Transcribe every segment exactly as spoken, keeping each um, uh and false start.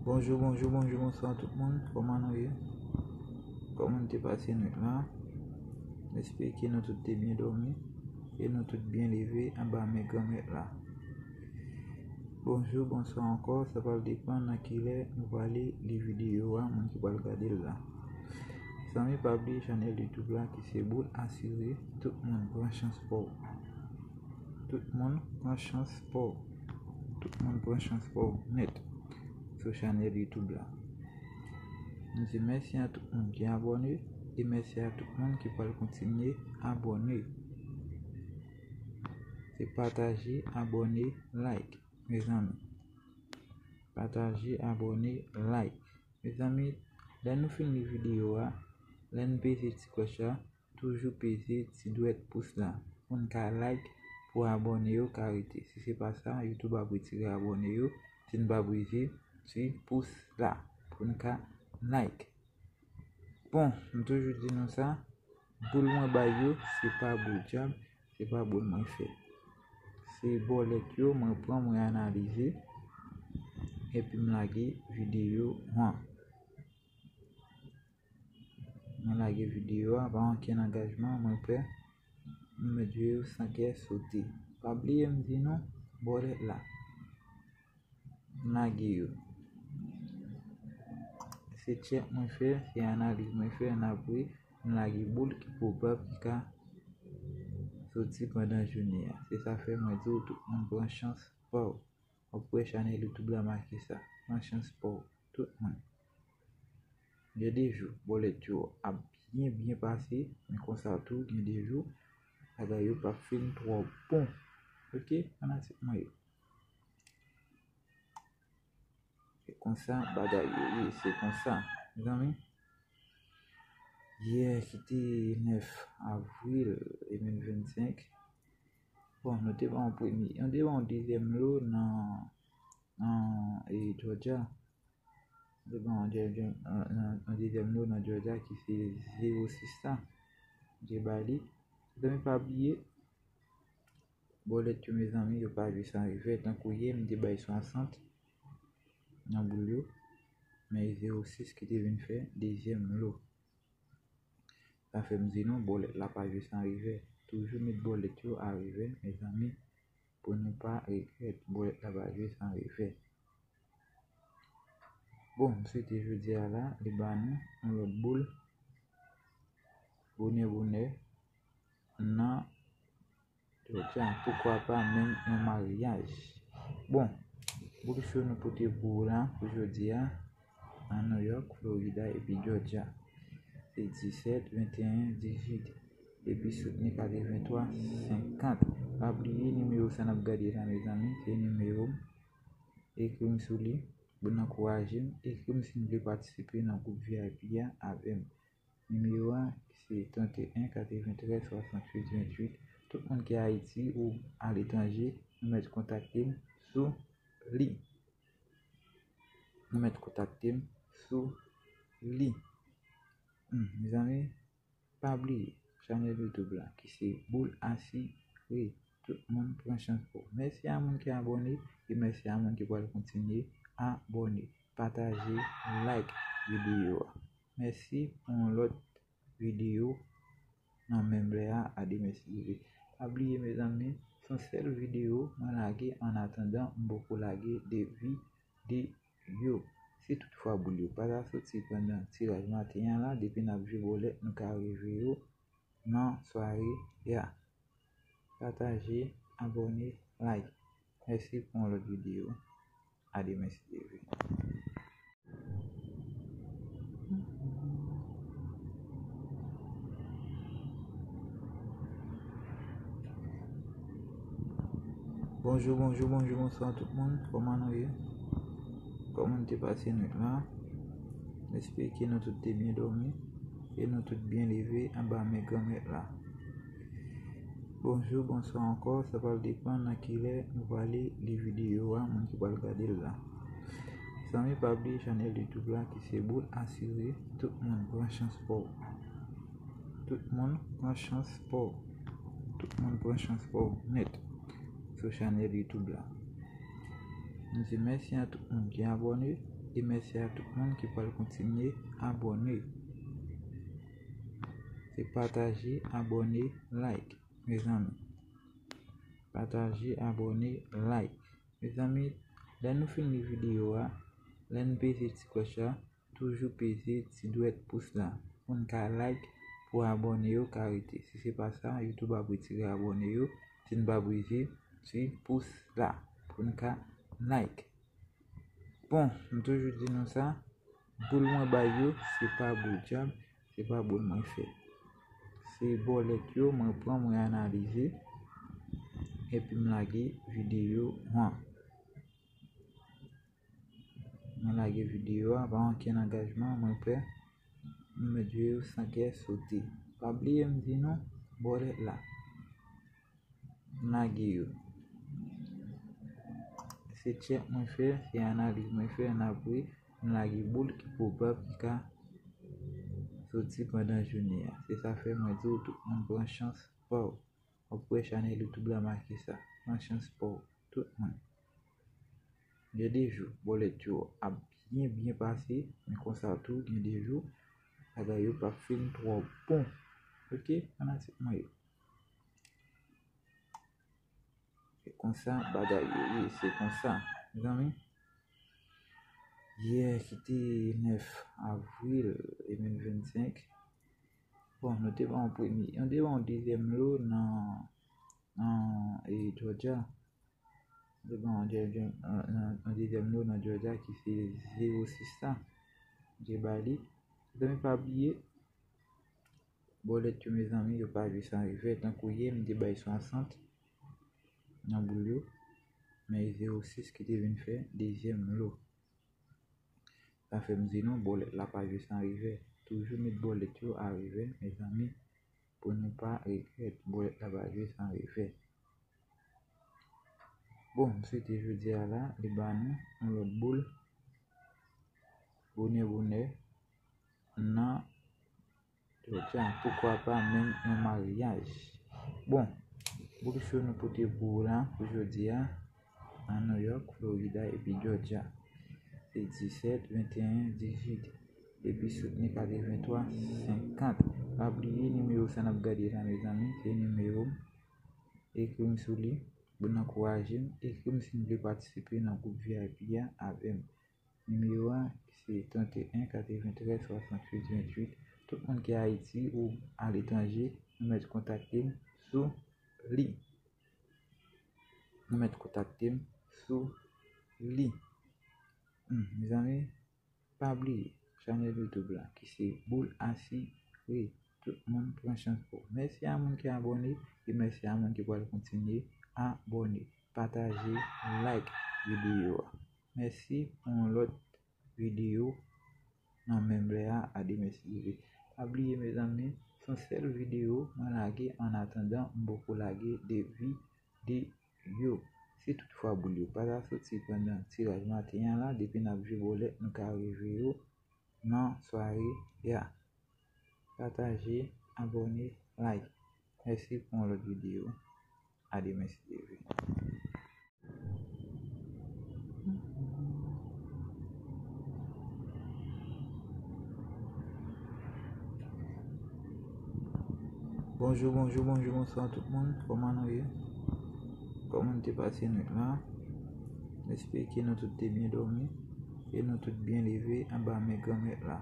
Bonjou, bonjou, bonjou, bonswa tout moun. Kòman nou ye? Kòman nou te pase nwit la? M espere ke nou tout te byen dòmi e nou tout byen leve anba men Granmèt la. Bonjou, bonswa ankò, sa pral depann nan ki lè nou prale li videyo a, moun ki pral gade l la. Zanmi, pa bliye chanèl YouTube la ki se Boul Asire. Tout moun pran chans pa w. Tout moun pran chans pa w. Tout moun pran chans pa w nèt sou chanèl YouTube la. Nou di mèsi a tout moun ki abòne e mèsi a tout moun ki pral kontinye abòne. Se pataje, abòne, like, mezanmi. Pataje, abòne, like. Mezanmi, lè nou fin li videyo a, lè n peze ti klòch la, toujou peze ti dwèt pous la pou n ka like, pou abòne yo ka rete. Si se pa sa, YouTube ap retire abòne yo si n pa peze ti pous la pou n ka like. Bon, m toujou di nou sa, boul mwen bay yo, se pa boul dyab, se pa boul mwen fè. Se bòlèt yo mwen pran, mwen analize, epi m lage videyo an. Mwen lage videyo a, pa ankenn angajman, mwen pè. Nou mèt jwe yo san kè sote. Pa bliye m di nou, bòlèt la. M lage yo. Se tchèk mwen fè, se analiz mwen fè, ann apre, m lage boul ki pwobab ki ka soti pandan jounen an. Se sa fè mwen di w, tout moun pran chans pa w. W ap wè chanèl YouTube la make sa. Pran chans pa w, tout moun. Gen de jou, bòlèt yo ap byen, byen pase, men konsa tou, gen de jou, bagay yo p ap fin twò bon. Oke, fanatik mwen yo. Se konsa bagay yo ye, se konsa. Mezanmi, yè ki te nèf avril de mil vennsenk, bon, nou te ba yon premye, nou te ba yon dezyèm lo nan, nan, e, Georgia. Te ba yon dye-, dye-, yon, yon, yon dezyèm lo nan Georgia ki se zewo sis la. M te ba li. Mezanmi, pa bliye, bòlèt yo, mezanmi, yo pa jwe san revè. Tankou yè, m te bay swasant nan boul yo. Men e zewo sis ki te vin fè dezyèm lo. Sa fè m di nou, bòlèt la pa jwe san revè. Toujou met bòlèt yo a revè, mezanmi, pou nou pa regrèt. Bòlèt la pa jwe san revè. Bon, m swete jodi a la, li ba nou yon lòt boul. Bonè, bonè. Nan Georgia, poukwa pa menm yon maryaj. Bon, boul cho nou pote pou ou la, pou jodi a, nan New York, Florida, epi Georgia. Se disèt, venteyen, dizuit. Epi soutni katrevenntwa, senkant. Pa bliye nimewo sa n ap gade la, mezanmi, se nimewo m. Ekri m sou li, pou n ankouraje m. Ekri m si n vle patisipe nan gwoup V I P a avè m. Nimewo a se trannteyen katreventrèz swasantuit venntuit. Tout moun ki Ayiti ou aletranje, nou mèt kontakte m sou li. Nou mèt kontakte m sou li. Hmm, mezanmi, pa bliye chanèl YouTube la ki se Boul Asire. Tout moun pran chans pou. Mèsi a moun ki abòne e mèsi a moun ki pral kontinye abòne. Pataje, like videyo a. Mèsi pou yon lòt videyo nan menm lè a, a demen si Dye vle. Pa bliye, mezanmi, se yon sèl videyo mwen lage, annatandan m poko lage de videyo. Si toutfwa boul yo pa ta soti pandan tiraj maten an la, depi n ap jwe bòlèt, nou ka reve yo nan sware a. Pataje, abòne, like. Mèsi pou yon lòt videyo. A demen si Dye vle. Bonjou, bonjou, bonjou, bonswa tout moun. Kòman nou ye? Kòman nou te pase nwit la? M espere ke nou tout te byen dòmi e nou tout byen leve anba men Granmèt la. Bonjou, bonswa ankò, sa pral depann nan ki lè nou prale li videyo a, moun ki pral gade l la. Zanmi, pa bliye chanèl YouTube la ki se Boul Asire. Tout moun pran chans pa w. Tout moun pran chans pa w. Tout moun pran chans pa w nèt sou chanèl YouTube la. Nou di mèsi a tout moun ki abòne e mèsi a tout moun ki pral kontinye abòne. Se pataje, abòne, like, mezanmi. Pataje, abòne, like. Mezanmi, lè nou fin li videyo a, lè n peze ti klòch la, toujou peze ti dwèt pous la pou n ka like, pou abòne yo ka rete. Si se pa sa, YouTube ap retire abòne yo si n pa peze ti pous la pou n ka like. Bon, m toujou di nou sa, boul mwen bay yo, se pa boul djab, se pa boul mwen fè. Se bòlèt yo mwen pran, mwen analize, epi m lage videyo an. Mwen lage videyo a, pa ankenn angajman, mwen pè. Nou mèt jwe yo san kè sote. Pa bliye m di nou, bòlèt la. M lage yo. Se tchèk mwen fè, se analiz mwen fè, ann apre m lage boul ki pwobab ki ka soti pandan jounen an. Se sa fè mwen di w tout moun pran chans pa w. W ap wè chanèl YouTube la make sa. Pran chans pa w, tout moun. Gen de jou, bòlèt yo ap byen, byen pase, men konsa tou, gen de jou, bagay yo p ap fin twò bon. Oke, fanatik mwen yo. Se konsa bagay yo ye, se konsa, mezanmi. Yè ki te nèf avril de mil vennsenk, bon, nou te ba yon premye, nou te ba yon dezyèm lo nan, nan, e, Georgia. Nou te ba yon dye-, dye-, yon, yon, yon dezyèm lo nan Georgia ki se zewo sis la. Nou te ba li. Mezanmi, pa bliye, bòlèt yo, mezanmi, yo pa jwe san revè. Tankou yè, m te bay swasant nan boul yo, men e zewo sis ki te vin fè dezyèm lo. Sa fè m di nou, bòlèt la pa jwe san revè. Toujou met bòlèt yo a revè, mezanmi, pou nou pa regrèt. Bòlèt la pa jwe san revè. Bon, m swete jodi a la, li ba nou yon lòt boul. Bonè, bonè, nan Georgia, poukwa pa menm yon maryaj? Bon, boul cho nou pote pou ou la pou jodi a, nan New York, Florida epi Georgia. Se disèt, venteyen, dizuit. Epi soutni katrevenntwa senkant. Pa bliye nimewo sa n ap gade la, mezanmi, se nimewo m. Ekri m sou li pou n ankouraje m. Ekri m si n vle patisipe nan gwoup V I P a avè m. Nimewo a se trannteyen katreventrèz swasantuit venntuit. Tout moun ki Ayiti ou aletranje, nou mèt kontakte m sou li. Nou mèt kontakte m sou li. Hmm, mezanmi, pa bliye chanèl YouTube la ki se Boul Asire. Tout moun pran chans pou. Mèsi a moun ki abòne e mèsi a moun ki pral kontinye abòne. Pataje, like videyo a. Mèsi pou yon lòt videyo nan menm lè a, a demen si Dye vle. Pa bliye, mezanmi, se yon sèl videyo mwen lage, annatandan m poko lage de videyo. Si toutfwa boul yo pa ta soti pandan tiraj maten an la, depi n ap jwe bòlèt, nou ka reve yo nan sware a. Pataje, abòne, like. Mèsi pou yon lòt videyo. A demen si Dye vle. Bonjou, bonjou, bonjou, bonswa tout moun. Kòman nou ye? Kòman nou te pase nwit la? M espere ke nou tout te byen dòmi e nou tout byen leve anba men Granmèt la.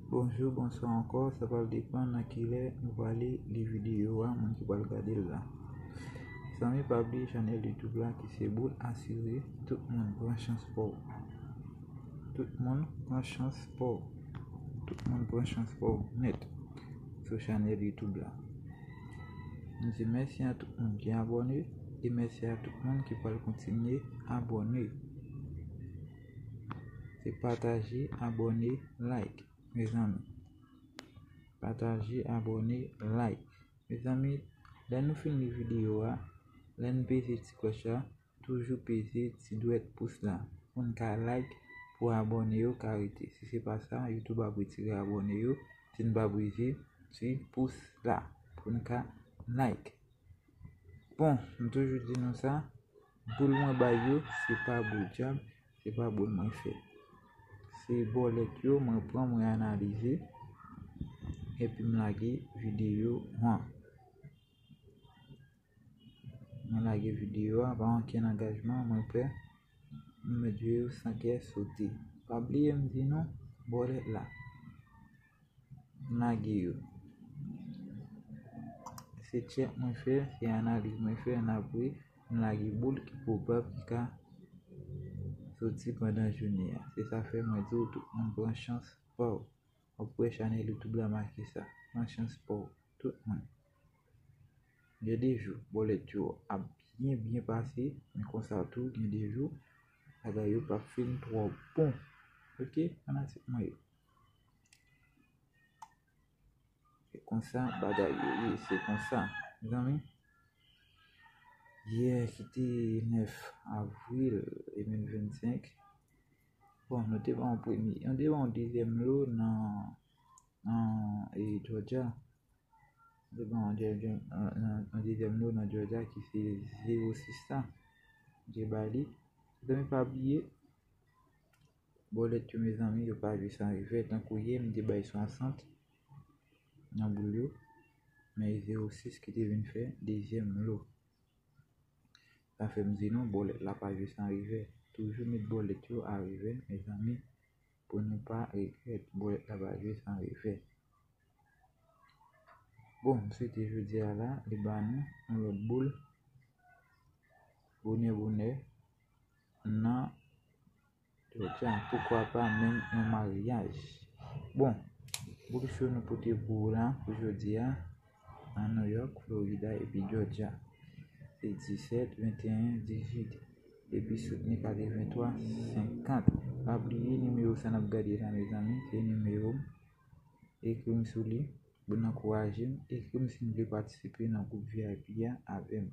Bonjou, bonswa ankò, sa pral depann nan kilè nou prale li videyo a, moun ki pral gade l la. Zanmi, pa bliye chanèl YouTube la ki se Boul Asire, tout moun pran chans pa w. Tout moun pran chans pa w. Tout moun pran chans pa w nèt sou chanèl YouTube la. M di mèsi a tout moun ki abòne e mèsi a tout moun ki pral kontinye abòne. Se pataje, abòne, like, mezanmi. Pataje, abòne, like. Mezanmi, lè nou fin li videyo a, lè n peze ti klòch la, toujou peze ti dwèt pous la pou n ka like, pou abòne yo ka rete. Si se pa sa, YouTube ap retire abòne yo si n pa peze ti pous la pou n ka like. Bon, m toujou di nou sa, boul mwen bay yo, se pa boul djab, Se pa boul mwen fè. Se bòlèt yo mwen pran, mwen analize, epi m lage videyo an. Mwen lage videyo a, pa ankenn angajman, mwen prè. M met videyo san kè sote. Pa bliye m di nou, bòlèt la. M lage yo. Se tchèk mwen fè, se analiz mwen fè, ann apre, m lage boul ki pwobab ki ka soti pandan jounen an. Se sa fè mwen di w, tout moun pran chans pa w. W ap wè chanèl YouTube la make sa. Pran chans pa w, tout moun. Gen de jou, bòlèt yo ap byen, byen pase, men konsa tou, gen de jou, bagay yo p ap fin twò bon. Oke, fanatik mwen yo. Se konsa bagay yo ye, se konsa, mezanmi. Yè ki te nèf avril de mil vennsenk, bon, nou te ba yon premye, nou te ba yon dezyèm lo nan, nan, e, Georgia. Nou te ba yon dye-, dye-, yon, yon, yon dezyèm lo nan Georgia ki se zewo sis la. Nou te ba li. Mezanmi, pa bliye, bòlèt yo, mezanmi, yo pa jwe san revè. Tankou yè, m te bay swasant nan boul yo, men zewo sis ki te vin fè dezyèm lo. Sa fè m di nou, bòlèt la pa jwe san revè. Toujou met bòlèt yo a revè, mezanmi, pou nou pa regrèt. Bòlèt la pa jwe san revè. Bon, m swete jodi a la, li ba nou yon lòt boul. Bonè, bonè. Nan Georgia, poukwa pa menm yon maryaj. Bon, boul cho nou pote pou ou la, pou jodi a, nan New York, Florida, epi Georgia. Se disèt, venteyen, dizuit, epi soutni katrevenntwa, senkant. Pa bliye nimewo sa n ap gade la, mezanmi, se nimewo m. Ekri m sou li, pou n ankouraje m. Ekri m si n vle patisipe nan gwoup V I P a avè m.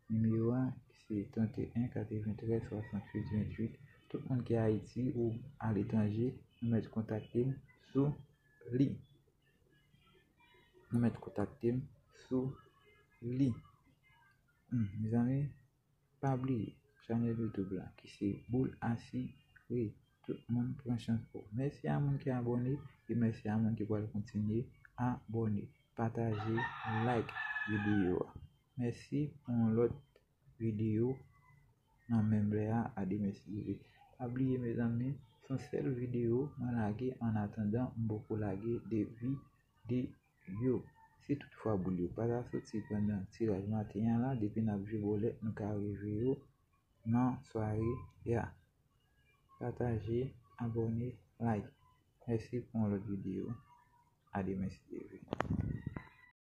Nimewo a se trannteyen katreventrèz swasantuit venntuit. Tout moun ki Ayiti ou aletranje, nou mèt kontakte m sou li. Nou mèt kontakte m sou li. Hmm, mezanmi, pa bliye chanèl YouTube la ki se Boul Asire. Tout moun pran chans pou. Mèsi a moun ki abòne e mèsi a moun ki pral kontinye abòne. Pataje, like videyo a. Mèsi pou yon lòt videyo nan menm lè a, a demen si Dye vle. Pa bliye, mezanmi, se yon sèl videyo mwen lage, annatandan m poko lage de videyo. Si toutfwa boul yo pa ta soti pandan tiraj maten an la, depi n ap jwe bòlèt, nou ka reve yo nan sware a. Pataje, abòne, like. Mèsi pou yon lòt videyo. A demen si Dye vle.